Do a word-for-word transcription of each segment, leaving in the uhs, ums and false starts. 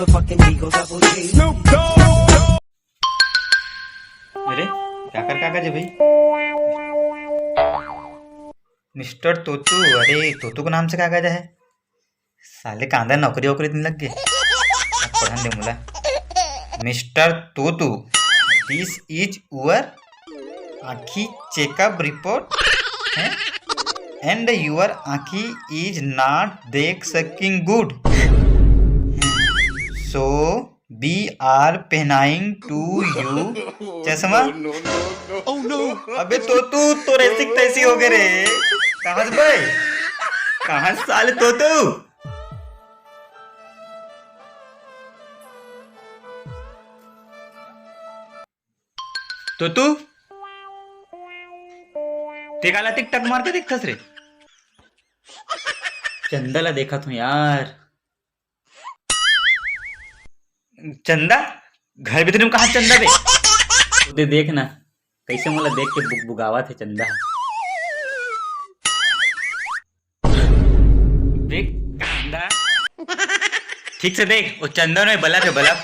अरे, काकर कागज है भाई? मिस्टर तोतू, अरे तोतू के नाम से कागज है। साले कांदा नौकरी वोकरी दिन लग गए। अब पढ़न दे मोला। Mister Totu, this is your आँखी checkup report है, and your आँखी is not देख sucking good, so we are पहनाइंग to you चश्मा। अबे तोतू, तोर ऐसी तैसी हो गए रे। कहाँ से भाई? कहाँ से साले तोतू? तोतू, ते काला टिकटक मार के देखथस रे? चंदा ला देखत हूँ यार। चंदा? घर भीतरी में कहाँ चंदा बे? ओदे देख ना, कैसे मोला देख के बुगबुगावत हे चंदा। देख कांदा, ठीक से देख, वो चंदा नहीं, बल्ब है, बल्ब।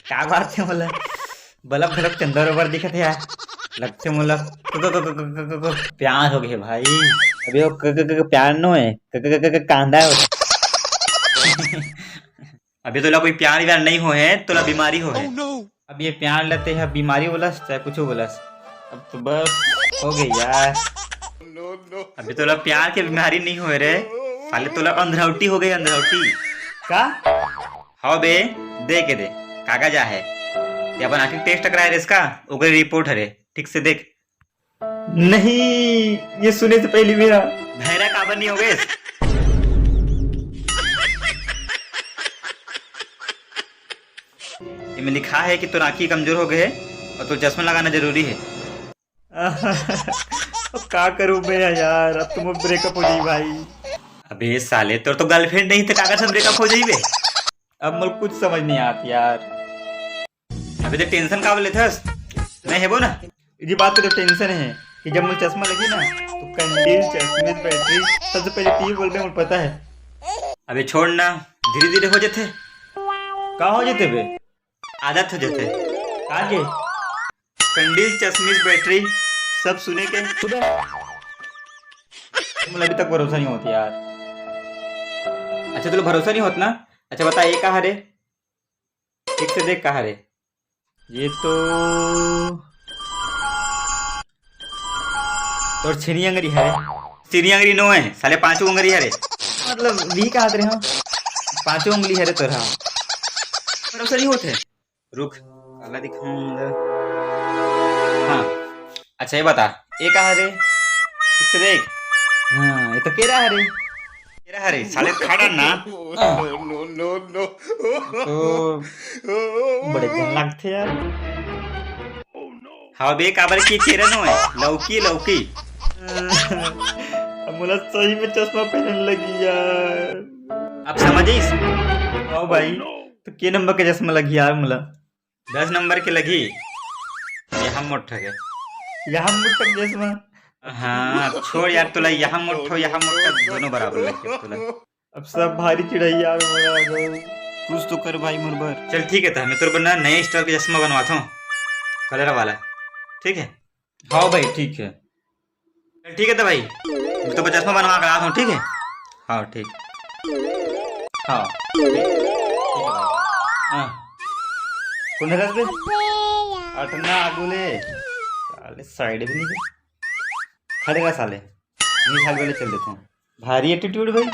का बात है मोला? बल्ब घलोक चंदा बरोबर दिखत हे यार। लगथे मोला क-, क-, क-, प्यार हो गए भाई। अबे वो क-, क-, क-, प्यार नो है, क-, क-, क-, क-, कांदा है वो। अबे तोला कोई प्यार व्यार नहीं हो है, तोला बीमारी हो है। अब ये प्यार लेते हैं, बीमारी बोलस चाहे कुछ बोलस, अब तो बस हो गई यार। अबे तोला प्यार के बीमारी नहीं हो रे साले, तोला अंधरौटी हो गई, अंधरौटी। का? हाँ बे, दे के दे, कागज आ है। ये अपन आँखी टेस्ट कराए रे इसका, ओकरे रिपोर्ट हरे, ठीक से देख। नहीं, ये सुने से पहले मेरा भैरा काबर नहीं हो गए। इमे लिखा है कि तोर आँखी कमजोर हो गए है और तोर चश्मा लगाना जरूरी है। अब का करूं मैं यार, अब तो मोर ब्रेकअप हो जाई भाई। अबे साले, तोर तो गर्लफ्रेंड नहीं थे, काकर से ब्रेकअप हो जाई बे? अब मोर कुछ समझ नहीं आत यार। अबे तो टेंशन काबर लेथस? मैं हेबो ना। ये बात तो टेंशन है कि जब मोर चश्मा लगी ना, तो कंडील, चश्मे, बैटरी सबसे पहले ती बोलबे, मोर पता है। अबे छोड़ ना, धीरे धीरे हो जथे। का हो जथे बे? आदत हो जथे। का के? कंडील, चश्मे, बैटरी सब सुने के। मोला अभी तक भरोसा नहीं होत यार। अच्छा, तोला भरोसा नहीं होत ना? अच्छा बता, ये का हरे? ठीक से देख, का हरे? ये तो तोर छेनी अंगरी हरे। छेनी अंगरी नो है साले, पांचों अंगरी हरे। मतलब, वी कहा रहे हो? पांचों उंगली हरे तोर, हाँ। भरोसा नहीं होत है। रुक, काला दिखाऊं अंदर। हाँ, अच्छा ये बता, ये का हरे? ठीक से देख। हाँ, ये तो केरा हरे। केरा हरे, साले खा डाल ना। हाँ। तो बड़े जन लगथे यार। हाँ बे, काबर की केरा नो है, लौकी, लौकी। अब मोला सही में चश्मा पहनने लगी यार। अब समझिस? हाँ भाई, तो के नंबर के चश्मा लगी यार मोला? दस नंबर के लगी। यहाँ मोट ठगे। यहाँ मोट ठग जैसे मैं। हाँ, अब छोड़ यार, तोला यहाँ मोट हो, यहाँ मोट ठग, दोनों बराबर लगे तोला। अब सब भारी चिढ़ाई यार, मोला अगर कुछ तो कर भाई मोर बर। चल ठीक है, तो मैं तोर बर ना नए स्टाइल के चश्मा बनवाता हूँ, कलर वाला, ठीक है? हाँ भाई, ठीक है। चल ठीक है तो भाई, मैं तो चश्मा बनवा के लाता हूँ, ठीक है? हाँ, ठीक। हाँ, ठीक। ठीक है भाई। हाँ। कौन है बे? अटना आगू ले। साले साइड भी नहीं दे। खड़े रह साले। नहीं, साल पहले चल देता हूँ। भारी एटीट्यूड भाई।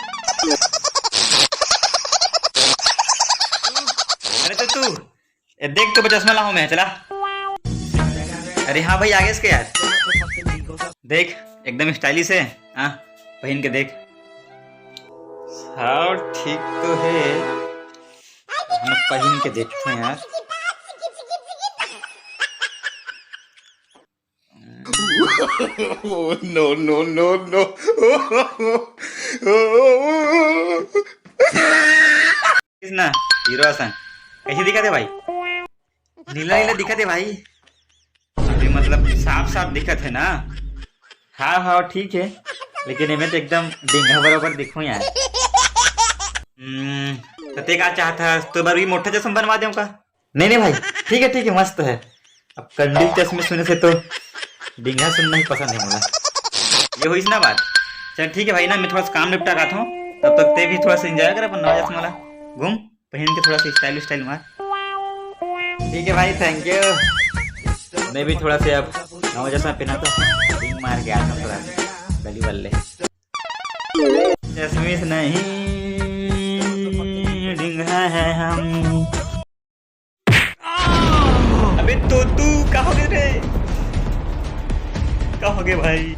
अरे तो तू, ए, देख तो चश्मा लाऊं मैं, चला। अरे हाँ भाई, आगे इसके यार। देख, एकदम स्टाइलिश है। हाँ, पहन के देख। हाँ, ठीक तो है। हम पहन के देखते हैं यार। No, no, no, no। किस ना, हीरो असन। कैसे दिखत हे भाई? नीला नीला दिखत हे भाई। अभी मतलब साफ साफ दिखत हे ना? हाँ, हाँ, ठीक है, लेकिन एमे तो एकदम डिंगा बराबर दिखूं यार। हम्म, त ते का चाहत हस, तो बर भी मोठा चश्मा बनवा देव का? नहीं नहीं भाई, ठीक है ठीक है, मस्त है। अब कंडील चश्मे सुने से तो डिंगहा सुनना ही पसंद है मोला। ये होइस ना बात। चल ठीक है भाई ना, मैं थोड़ा सा काम निपटा के आत हूँ, तब तक ते भी थोड़ा सा एंजॉय कर अपन नवा चश्मा ला, घूम पहन के थोड़ा सा स्टाइल स्टाइल मार। ठीक है भाई, थैंक यू। मैं भी थोड़ा सा अब नवा चश्मा पहना तो डिंग मार के आता हूँ थोड़ा गली बल्ले। चश्मिश नहीं, डिंगहा है हम। अबे तो तू का हो गे रे? का हो गे भाई?